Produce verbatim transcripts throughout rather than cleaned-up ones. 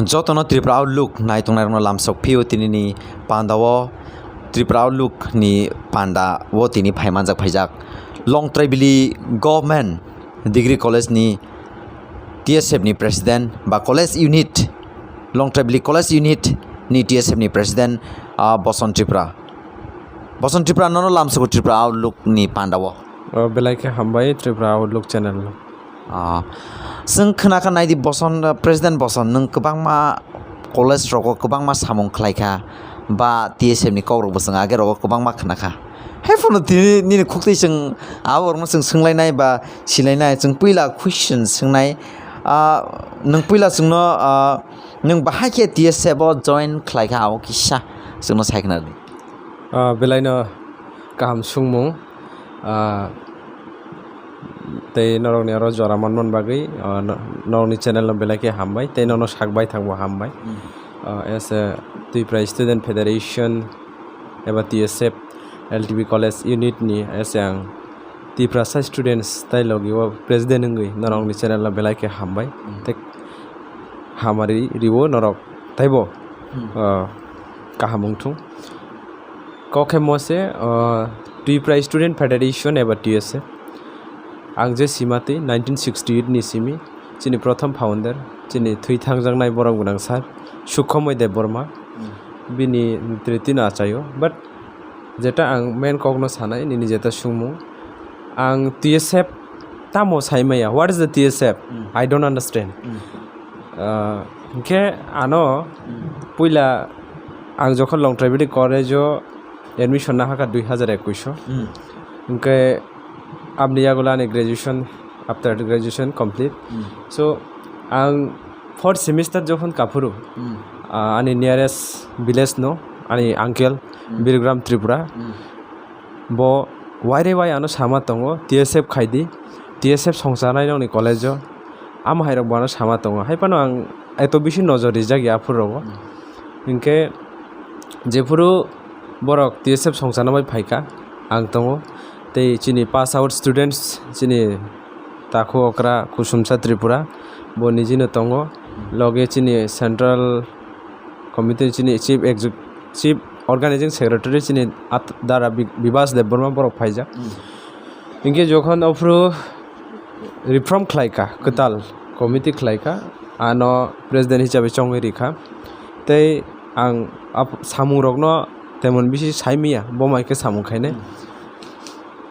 Jotono Tripura Outlook naitongnai rokno lamsok phio tini ni panda o Tripura Outlook ni panda o tini phaimanjak phaijak Longtraibili Government Degree College ni T S F ni President ba College Unit, Longtraibili College Unit ni T S F ni President, ah, Boson Tripura. Boson Tripura nono lamsok Tripura Outlook ni panda o. O, belai khe hambai Tripura Outlook channel no. Ah, chwng khna kha naidi Boson, President Boson, nwng kwbangma college rogo kwbangma samung khlai kha, ba T S F ni kok rokbo chwng age rogo kwbangma khna kha. Hai phano tini nini khuktwi chwng abo rokno chwng swnglainai ba silainai, chwng puila question swngnai, ah, nwng puila chwngno, ah, nwng bahai khe T S F o join khlai kha, abo kisa chwngno sai khna rwdi. Ah, belaino kaham sungmung. Ah, tei norokni oro jora manman bagwi, ah, no-, norokni channel no belai khe hambai, tei nono sak bai thangbo hambai. Hmm. Ah, as a Tripura Student Federation eba T S F L T B College Unit ni as a ang Tiprasa students tai logi o president wngwi norokni channel no belai khe hambai. Hmm. Tei hamari riwo norok taibo, Hmm. ah, kaham wngthung. Kok khe mo se, ah, Tripura Student Federation eba T S F. Ang je sima twi nineteen sixty eight ni simi chini prothom founder, chini thwi thangjaknai borom gwnang sir Sukhomoi Debbarma, Hmm. bini netriti no achaio. But jeta ang main kok no sanai, nini jeta sungmung, ang T S F tamo sai maya? What is the T S F? Hmm. I don't understand. Hmm. Ah, hinkhe ano Hmm. puila ang jokhon Longtraibili College o admission nahakha dui hazar ekwis o. Hmm. Hinkhe aboni yagulo ani graduation, after graduation complete. Hmm. So, ang fourth semester jokhon kaphuru, Hmm. ah, ani nearest village no, ani uncle, Hmm. Birgram Tripura. Hmm. Bo waire wai ano sama tongo, T S F khaidi, T S F songcharnai nokni college o. Amo hai rok bo ano sama tongo. Hai phano ang eto bisi nojor rijak ya aphuru rogo. Hmm. Hinkhe jephuru borok T S F songcharna bai phaikha, ang tongo. Tei chini pass out students, chini takhu okra Kusumsa Tripura, bo nijino tongo. Loge chini central committee chini chief exec-, chief organizing secretary chini at-, dara Bi-, Bibas Debbarma borok phaijak. Hmm. Hinkhe jokhon aphuru reform khlaikha, kwtal committee khlaikha, ano president hisabe chongwi rikha. Tei ang ap-, samungrokno temon bisi saimanya, bo mai khe samung khainai. Hmm.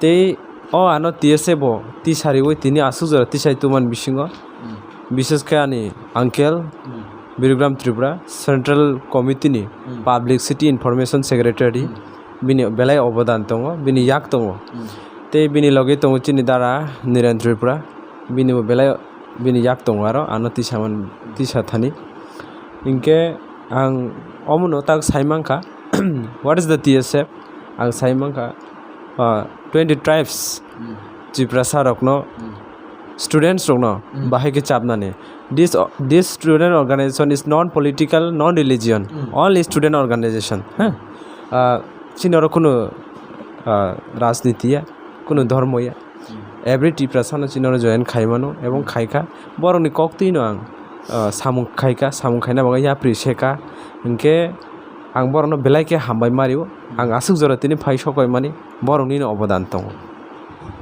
Tei o ano T S F bo tisariwi tini aswk jora tisai tongmani bisingo, Hmm. bises khe ani uncle, Hmm. Birigram Tripura, Central Committee ni Hmm. Publicity Information Secretary, Hmm. bini belai obodan tongo, bini yak tongo. Hmm. Tei bini logi tongo chini dara Niren Tripura, bini bo belai bini yak tongo aro ano tisa man, tisa thani. Hinkhe ang omono tak sai mankha, what is the T S F? Ang sai mankha, ah, twenty tribes Hmm. Tiprasa rokno, Hmm. students rokno Hmm. bahai khe chapnani. This, this student organization is non-political, non-religion, Hmm. only student organization. Ha? Ah, chini oro kunu, ah, rajniti ya, kunu dhormo ya. Hmm. Every Tiprasa no chini oro join khai mano, ebong khai kha. Borokni kok twi no ang, ah, samung khai kha, samung khaina bagwi yapri se kha. Hinkhe ang borokno belai khe hambai mario. Ang aswk jora tini phai sokoi mani, borokni no obodan tongo.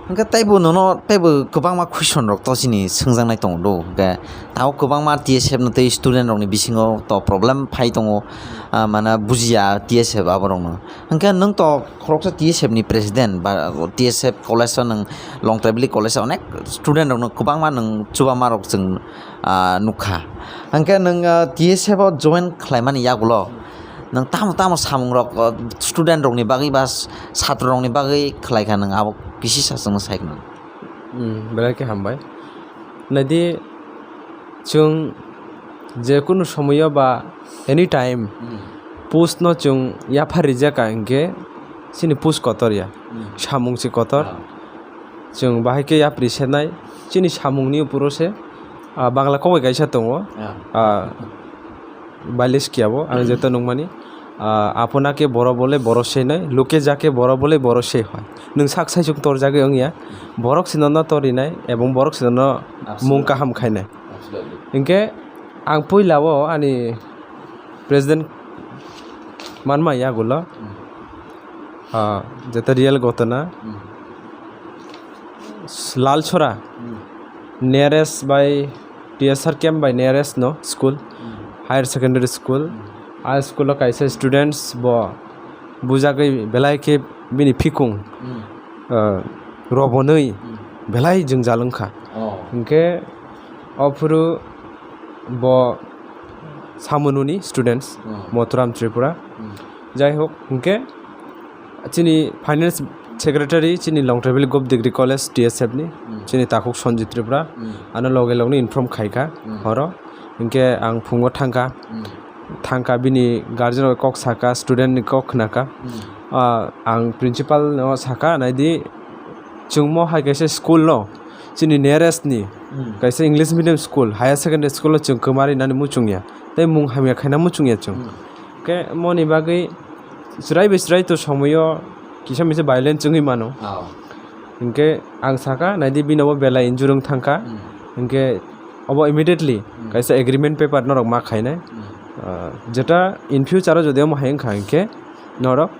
Hinkhe taibo nono, taibo kwbangma question rok to chini swngjaknai tongo do. Hinkhe tabo kwbangma T S F no tei student rokni bisingo to problem phai tongo, ah, mana bujiya T S F aborokno. Hinkhe nwng to khoroksa T S F ni president ba T S F college o nwng Longtraibili college o onek student rokno kwbangma nwng chubama rok chwng, ah, nukha. Hinkhe nwng, ah, T S F o join khlaimani yagulo nwng tamo tamo samungrok, ah, student rokni bagwi ba s-, satro rokni bagwi khlaikha, nwng abo kisisa chwngno sai khna. Hmm, belai khe hambai. Naidi, chwng jekunu somoyo ba anytime Hmm. post no chwng yaphar rijak ka hinkhe chini post kotor ya. Hmm. Samung se kotor. Ah. Chwng bahai khe yapri senai. Chini samungni uphuru se, ah, Bangla kok bai kaisa tongo. Ah. Ah, Baileski abo, ang Hmm. jeto nukmani, ah, "Apona ke boro bole boro se noi, luke jake boro bole boro se hoi." Nwng sak saichung torjagwi wngya, borok se nono torinai, ebong borok se nono Absolutely. mung kaham khainai. Absolutely. Hinkhe Ang puila o ani president manma yagulo, ah, jeta real gotona, Lalchora, nearest by T S R camp by nearest no school, higher secondary school. A school o kaisa students bo bujagwi belai khe bini phikung, ah, robonwi belai jwngjal wngkha. Hinkhe o phuru bo Samununi students, Moturam Tripura. Jai hok, hinkhe chini finance secretary chini Longtraibili Gop Degree College T S F ni, chini takhuk Sanjit Tripura, ano loge logno inform khaikha horo. Hinkhe ang phungo thangkha, thangkha bini guardian rok kok sakha, student ni kok khnakha. Ah, ang principal no sakha, naidi chwngmo hai kaisa school no, chini nearest ni kaisa English medium school, higher secondary school o chwng kwmari nani muchungya, tei mung hamya khaina muchungya chwng. Khe moni bagwi chwrai bai chwrai to somoyo kisa misa violence wngwi mano. Hinkhe ang sakha, naidi bino bo belai injure wng thangkha. Hinkhe obo immediately kaisa agreement paper norok ma khainai. Ah, jeta in future o jodi omo hai wngkha hinkhe norok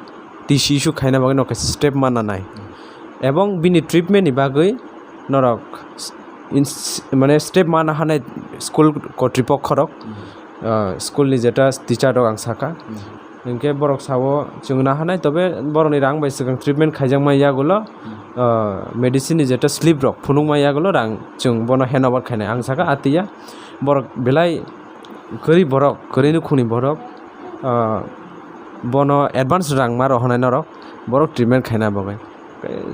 T C issue khaina bagwi no kaisa step ma nanai. Ebong bini treatment ni bagwi norok s-, ins-, mane step ma nahanai school kotripokho rok, ah, school ni jeta teacher rok ang sakha. Hinkhe borok sao chwng nahanai, tobe borokni rang bai swkang treatment khaijakma yagulo, ah, medicine ni jeta slip rok phunukma yagulo rang chwng bono hand over khainai. Ang sakha atiya borok belai kwrwi borok, kwrwi nukhungni borok, ah, bono advance rang ma rohonai norok, borok treatment khaina bagwi.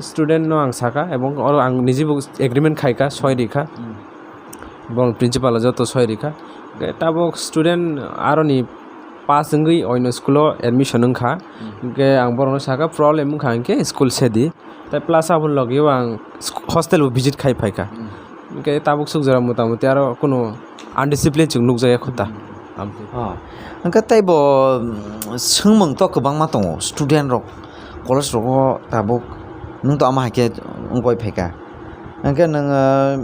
Student no ang sakha, ebong oro ang nijibo agreement khaikha, soi rikha. Borok principal o joto soi rikha. Tabok student aroni pass wngwi oino school o admission wngkha. Hinkhe ang borokno sakha, problem wngkha hinkhe school sedi. Tai plus aboni logio ang sk-, hostel bo visit khai phaikha. Hinkhe tabuk swk jora mota moti aro kunu undiscipline chwng nukjakya kho ta. Hinkhe taibo, mm, swngmung to kwbangma tongo, student rok, college rogo tabuk nwng to ama hai khe wngwi phaikha. Hinkhe nwng, ah,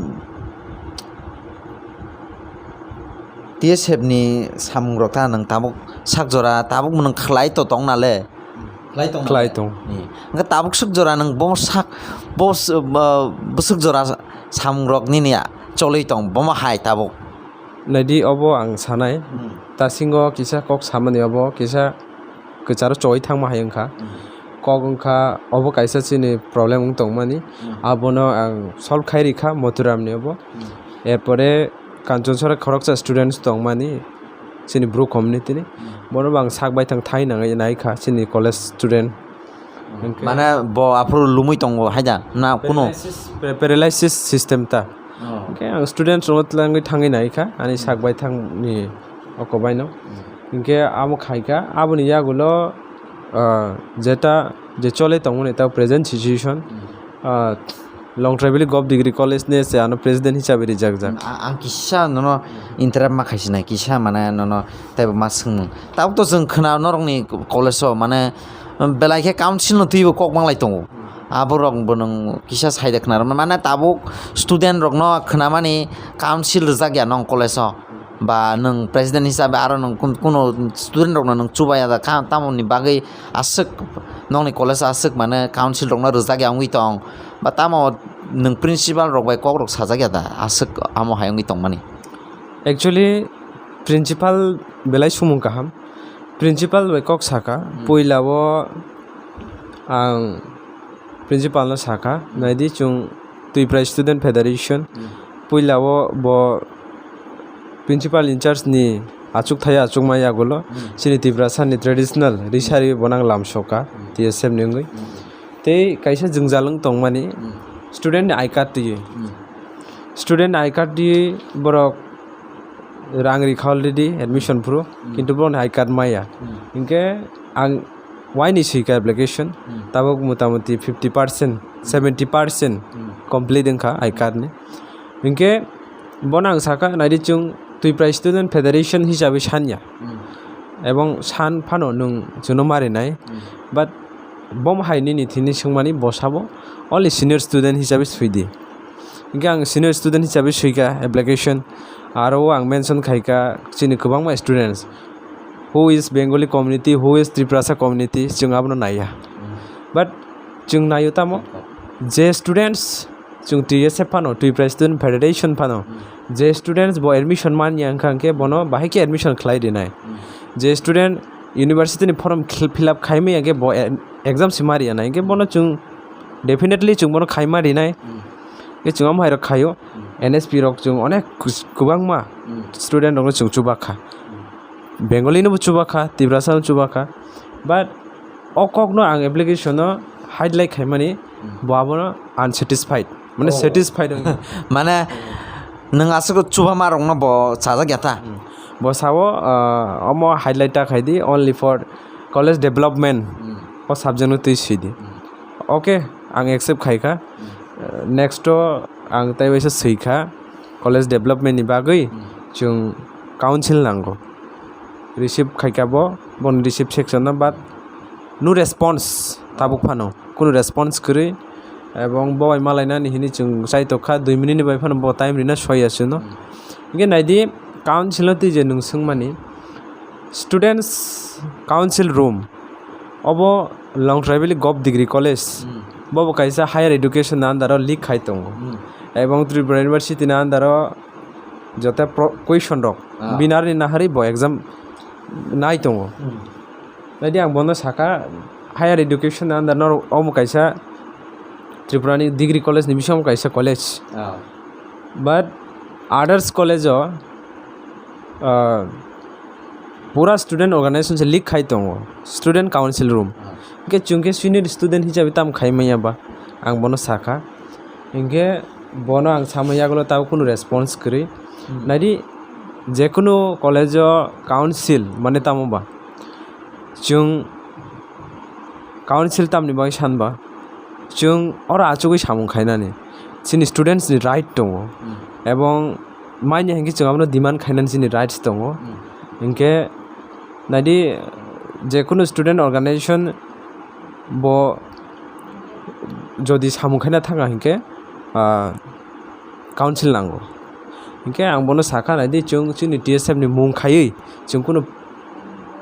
T S F ni samung rok ta nwng tabuk sak jora tabuk nwng khlai to tong nale. Khlai tong. Khlai tong. Ni. Hwnkhe tabuk swk jora nwng bo sak, bo s-, bo, bwswk jora samung rok nini cholwi tong, bomo hai tabuk. Naidi obo ang sanai. Hmm. Tasingo kisa kok samani obo kisa kwcharo choi thangma hai wngkha. Hmm. Kok wngkha obo kaisa chini problem wng tongmani. Hmm. Abono ang solve khai rikha Moturam ni obo. Hmm. Erpore Kanchonsora khoroksa students tongmani chini Bru community ni. Hmm. Bono bo ang sak baithang thai nangwi naikha chini college student. Hmm. Hinkhe mane bo aphuru lumui tongo haida na kuno? Paralysis, pa-, paralysis system ta. Oh. Hinkhe ang students rokno twlangwi thangwi naikha ani sak baithang ni oko baino. Hmm. Hinkhe amo khaikha aboni yagulo, ah, jeta je chole tongmani ta present situation. Hmm. Ah, Longtraibili Gop Degree College ni se ano president hisabe rijakjak. Ang, ang kisa nono interrupt ma khaisinai, kisa mane nono teibo ma swngmung. Tabuk to chwng khna norokni college o mane belai khe council no twibo kok manglai tongo. Aborok bo nwng kisa saida khna mane tabuk student rokno khnamani council rwjak ya nong college o. Ba nwng president hisabe aro nwng kun-, kuno student rokno nwng chubaya da kha, tamoni bagwi aswk nokni college aswk mane council rokno rwjak ya wngwi tong, ba tamo nwng principal rok bai kok rok sajak ya da aswk amo hai wngwi tongmani? Actually, principal belai sumung kaham, principal bai kok saka. Hmm. Puila o ang principal no sakha, naidi chwng Twipra Student Federation. Hmm. Puila o bo principal in charge ni achukthai achukma yagulo, hmm, chini Tiprasa ni traditional risari bo nang lamsoka, hmm, T S F ni wngwi. Hmm. Tei kaisa jwngjal wng tongmani, hmm, student ni I card twiwi. Hmm. Student ni I card twiwi borok rang rikha already admission phuru, hmm, kintu borokni I card maya. Hmm. Hinkhe ang waini swikha application, hmm, tabuk motamoti fifty percent, seventy percent, hmm, complete wngkha I card ni. Hinkhe bono ang sakha, naidi chwng Twipra Student Federation hisabe sanya. Hmm. Ebong san phano nwng chwngno marinai. Hmm. But bomo hai nini thini swngmani bosabo only senior student hisabe swidi. Hinkhe ang senior student hisabe swikha application. Aro o ang mention khaikha chini kwbangma students, who is Bengali community, who is Tiprasa community, chwng abono naiya. But chwng naio tamo, je students chwng T S F phano, Tripura Student Federation phano, je students bo admission manya wngkha, hwnkhe bono bahai khe admission khlai rinai. Je student university ni form khil-, fill up khai manya khe bo e-, exam se ma riya nai, hwnkhe bono chwng definitely chwng bono khai ma rinai. Hwnkhe chwng omo hai rok khaio. N S P rok chwng onek kus-, kwbangma student rokno chwng chubakha. Bengali no bo chubakha, Tiprasa no chubakha. But o kok no ang application no highlight khaimani, bo abono unsatisfied, mane satisfied wngya. Mane nwng aswk chubama rokno bo chajak ya ta? Bo sao, ah, omo highlight ta khaidi, only for college development o subject no twi swidi. Okay, ang accept khaikha. Uh, next o ang tei waisa swikha, college development ni bagwi chwng council nango. Receive khaikha bo, boni receive section no, but no response tabuk phano, kunu response kwrwi. Ebong bo bai malainani hini chwng chai tokha, dui minute ni bai phano bo time rina soya chwngno. Hwnkhe naidi, council no twi je nwng swngmani, students council room, obo Longtraibili Govt Degree College, bobo kaisa higher education ni under o leak khai tongo. Ebong Tripura University ni under o joto pro-, question rok, ah, winner ni naharwi bo exam nai tongo. Naidi ang bono sakha, higher education under no omo kaisa Tripura ni degree college ni bisingo kaisa college. Ah. But others college o, ah, pura student organization se leak khai tongo, student council room. Ah. Hwnkhe chwng khe senior student hisabe tamo khai manya ba, ang bono sakha. Hwnkhe bono ang sama yagulo tabuk kunu response kwrwi. Hmm. Naidi, jekunu college o council mane tamo ba, chwng council tamni bagwi sanba, chwng oro achugwi samung khainani chini students ni right tongo. Hmm. Ebong manya hinkhe chwng abono demand khainani chini rights tongo. Hmm. Hinkhe naidi, jekunu student organization bo jodi samung khaina thanga hinkhe, ah, council nango. Hinkhe ang bono sakha, naidi, chwng chini T S F ni mung khaiwi chwng kunu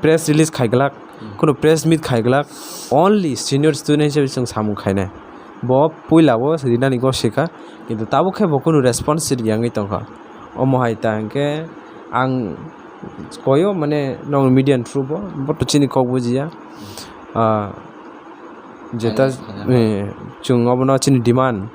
press release khaiglak, kunu press meet khaiglak, only senior student hisabe chwng samung khainai. Bo puila bo rinani gosika, kintu tabuk khe bo kunu response riyangwi tongkha. Omo hai ta hinkhe ang koyo, mane, nong media ni through bo, bo to chini kok bujiya. Ah, jeta, eh, chwng obono chini demand,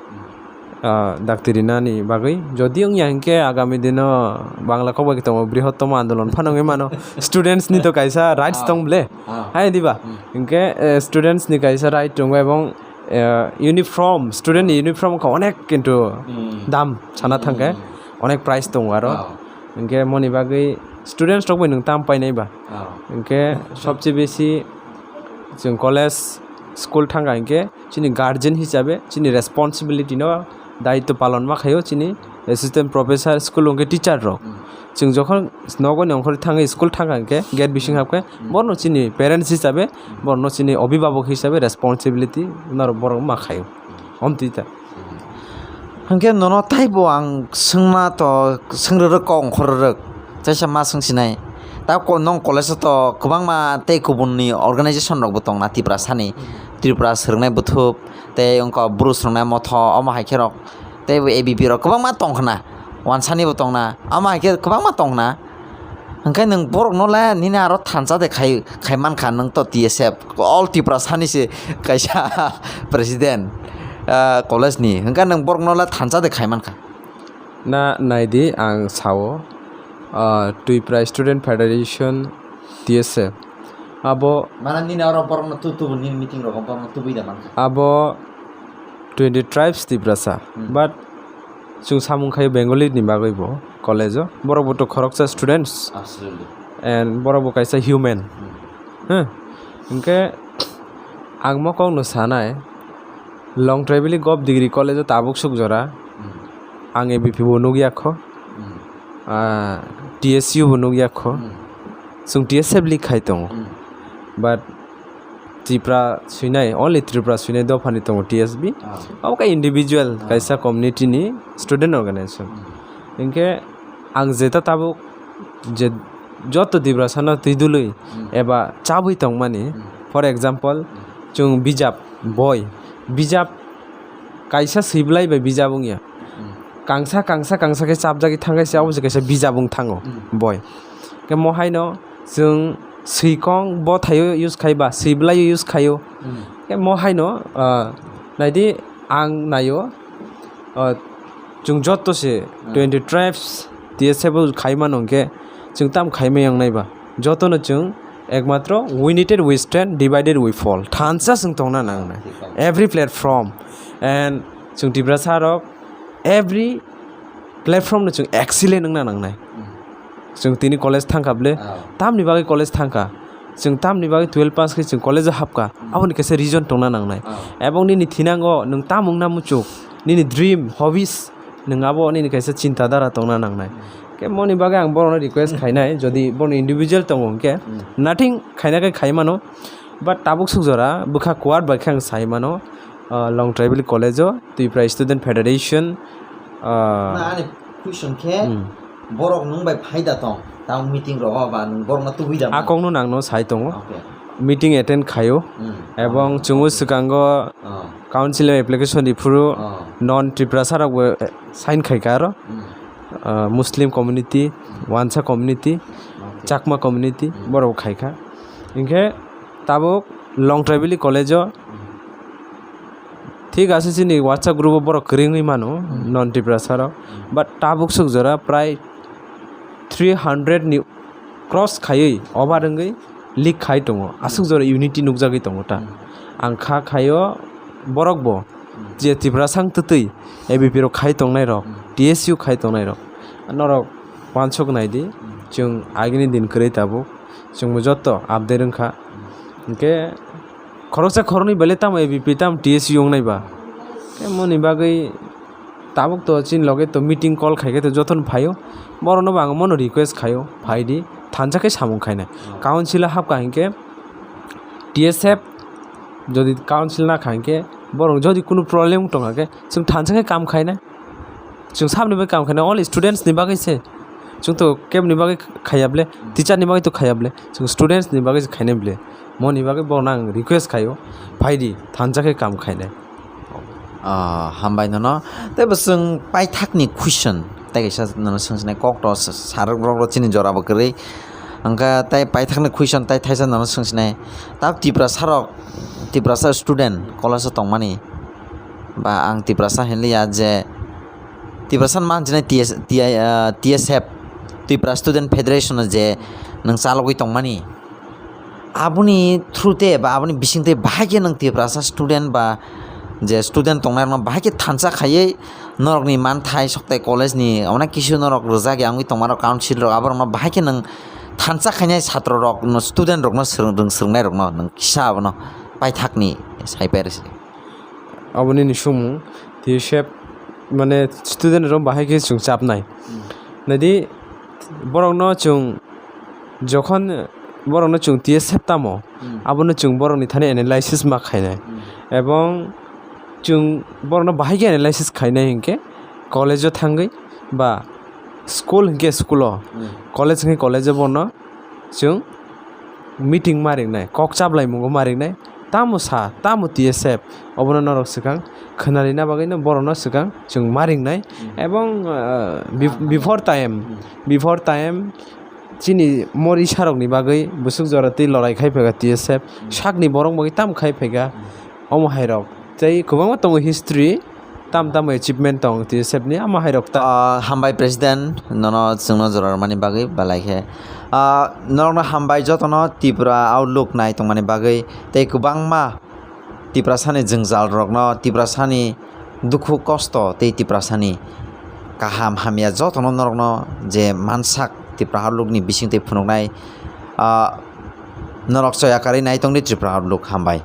ah, dakti rinani bagwi. Jodi wngya hinkhe agami dino Bangla kok bai tongo, brihottomo andolon phano wngwi mano. Students ni to kaisa rights tong ble. Ah. Hai diba? Hmm. Hinkhe, eh, students ni kaisa right tongo, ebong, eh, uniform, student ni uniform kha onek kintu dam sana thangkhe, onek price tongo aro. Ah. Hinkhe moni bagwi students rok bai nwng tam painai ba? Ah. Hinkhe sobse besi chwng college, school thangkha hinkhe chini guardian hisabe chini responsibility no daitw palon ma khaio chini assistant professor, school o hinkhe teacher rok. Hmm. Chwng jokhon nogo ni ongkhorwi thangwi school thangkha hinkhe gate bising hapkhe, hmm, borno chini parents hisabe, borno chini obhibhabok hisabe responsibility norok borok ma khaio. Omtwi ta. Hwnkhe nono taibo ang swngma to swngrwrwk kok ongkhorrwrwk, chaisa ma swngsinai. Ta ko-, nong college o to kwbangma tei kubun ni organization rok bo tongna, Tiprasa ni, Tripura Swrwngnai Bwthwk, tei wngkha Bru Swrwngnai Motho, omo hai khe rok, tei bo A B P rok kwbangma tongkhna, wansani bo tongna, omo hai khe kwbangma tongkhna. Hwnkhe nwng borokno le nini aro thansa de khai, khai mankha, nwng to T S F, all Tiprasa ni se kaisa president, ah, college ni. Hwnkhe nwng borokno le thansa de khai mankha. Na naidi ang sao, ah, Tripura Student Federation, T S F. Abo mana nini oro borokno tu-, tubu nini meeting rogo borokno tubui da mankha. Abo twenty tribes Tiprasa, hmm, but chwng samung khaio Bengali ni bagwi bo college o. Borok bo to khoroksa students. Absolutely. And borok bo kaisa human. Hmm. Huh? Hinkhe ang mo kok no sanai, Longtraibili Govt Degree College o tabuk suk jora. Hmm. Ang A B P bo nukya kho. Hmm. Ah, T S U bo nukya kho. Hmm. Chwng T S F leak khai tongo. Hmm. But Tripura swinai, only Tripura swinai dophani tongo T S B. Ah. Abo khe individual, ah, kaisa community ni student organization. Hmm. Hinkhe ang jeta tabuk je joto Tiprasano twi dului eba chabwi tongmani, for example, chwng bijap, boi, bijap kaisa swiblai bai bijap wngya. Kangsa, kangsa, kangsa khe chapjagwi thangkhe se abo se kaisa bijap wng thango, boi. Khe mo haino chwng swikong bo thaio use khai ba, swiblai use khaio. Khe mo haino, ah, naidi ang naio, ah, chwng joto se twenty tribes T S F khai mano hwnkhe chwng tam khai maya wngnai ba. Jotono chwng ekmatro united we stand, divided we fall. Thansa chwng tongna nangnai. Every platform and chwng Tiprasa rok every platform no chwng excellent wngna nangnai. Chwng tini college thangkha ble, tamni bagwi college thangkha, chwng tamni bagwi twelve pass khe chwng college o hapkha, aboni kaisa reason tongna nangnai. Ebong nini thinango nwng tam wngna muchuk, nini dream, hobbies, nwng abo nini kaisa chinta dhara tongna nangnai. Khe moni bagwi ang borokno request khainai, jodi bono individual tongo hwnkhe, nothing khaina khe khai mano, but tabuk suk jora bwkha kuwar bai khe ang sai mano, ah, Long Tribal College o Tripura Student Federation, ah, na ani question khe, borok nwng bai phaida tong, tang meeting rogo ba nwng borokno tubui da a mano? Kokno nangno sai tongo. Okay. Meeting attend khaio, ebong chwngno swkango council application riphuru non Tiprasa rokbo, eh, sign khaikha aro, ah, Muslim community, Wansa community, Chakma community, borok khaikha. Hinkhe tabuk Long Tribal College o thik ase chini WhatsApp group o borok kwrwi wngwi mano, non Tiprasa rok. But tabuk suk jora prai three hundred ni cross khaiwi over wngwi leak khai tongo. Aswk jora unity nukjagwi tongo ta. Ang kha khaio borok bo je Tiprasa wng twtwi A B P rok khai tongnai rok, T S U khai tongnai rok. Norok wansuk nai di, chwng agini din kwrwi tabuk, chwngbo joto update wngkha. Hinkhe khoroksa khoroknwi belai tamo A B P tamo T S U wngnai ba. Khe moni bagwi tabuk to chini loge to meeting call khaikhe to jotono phaio. Borokno bo ang mono request khaio, phai di, thansa khe samung khainai. Council o hapkha hinkhe T S F jodi council na kha hinkhe borok jodi kunu problem tongkha khe chwng thansa khe kam khainai. Chwng saboni bagwi kam khainai, only students ni bagwi se. Chwng to keboni bagwi khaiya ble, teacher ni bagwi to khaiya ble, chwng students ni bagwi se khainai ble. Moni bagwi borokno ang request khaio, phai di, thansa khe kam khainai. Ah, hambai nono. Tei bo chwng paithakni question, tei kaisa nono swngchinai kok to sa-, sarok rok chini jora bo kwrwi. Hwnkhe tei paithakni question tei thaisa nono swngchinai. Tak Tiprasa rok, Tiprasa student college o tongmani. Ba ang Tiprasa hinliya je Tiprasa manjinai T S, T I, ah, T S F, Tripura Student Federation o je nwng chalogwi tongmani. Aboni through te ba aboni bising te bahai khe nwng Tiprasa student ba je student tongnai rokno bahai khe thansa khaiwi norokni manthai soktai college ni onek kisu norok rwjak ya wngwi tongma rok council rok aborokno bahai khe nwng thansa khainai satro rok no student rokno swrwng, rwng swrwngnai rokno nwng kisa abono paithakni sai pai rwse. Abo nini sumung, T S F mane student rok bahai khe chwng chapnai. Naidi borokno chwng jokhon borokno chwng T S F tamo, abono chwng borokni thani analysis ma khainai. Ebong chwng borokno bahai khe analysis khainai hinkhe college o thangwi ba school hinkhe school o, college hinkhe college o bono chwng meeting ma ringnai, kok chaplaimungo ma ringnai, tamo sa, tamo T S F, obono norok swkang khwnarina bagwino borokno swkang chwng ma ringnai. Ebong, ah, bef-, before time, before time chini mori sarokni bagwi bwswk jora twi lorai khai phaikha T S F, sakni borok bagwi tamo khai phaikha, omo hairok. Tei kwbangma tongo history, tam tamo achievement tong T S F ni, omo hairok ta. Ah, hambai President, nono chwngno jora rwmani bagwi belai khe. Ah, norokno hambai jotono Tripura Outlook nai tongmani bagwi tei kwbangma Tiprasani jwngjal rokno, Tiprasani dukhu kosto tei Tiprasani kaham hamya jotono norokno je mansak Tripura Outlook ni bising tei phunuknai, ah, norok choya karwi nai tongdi Tripura Outlook, hambai.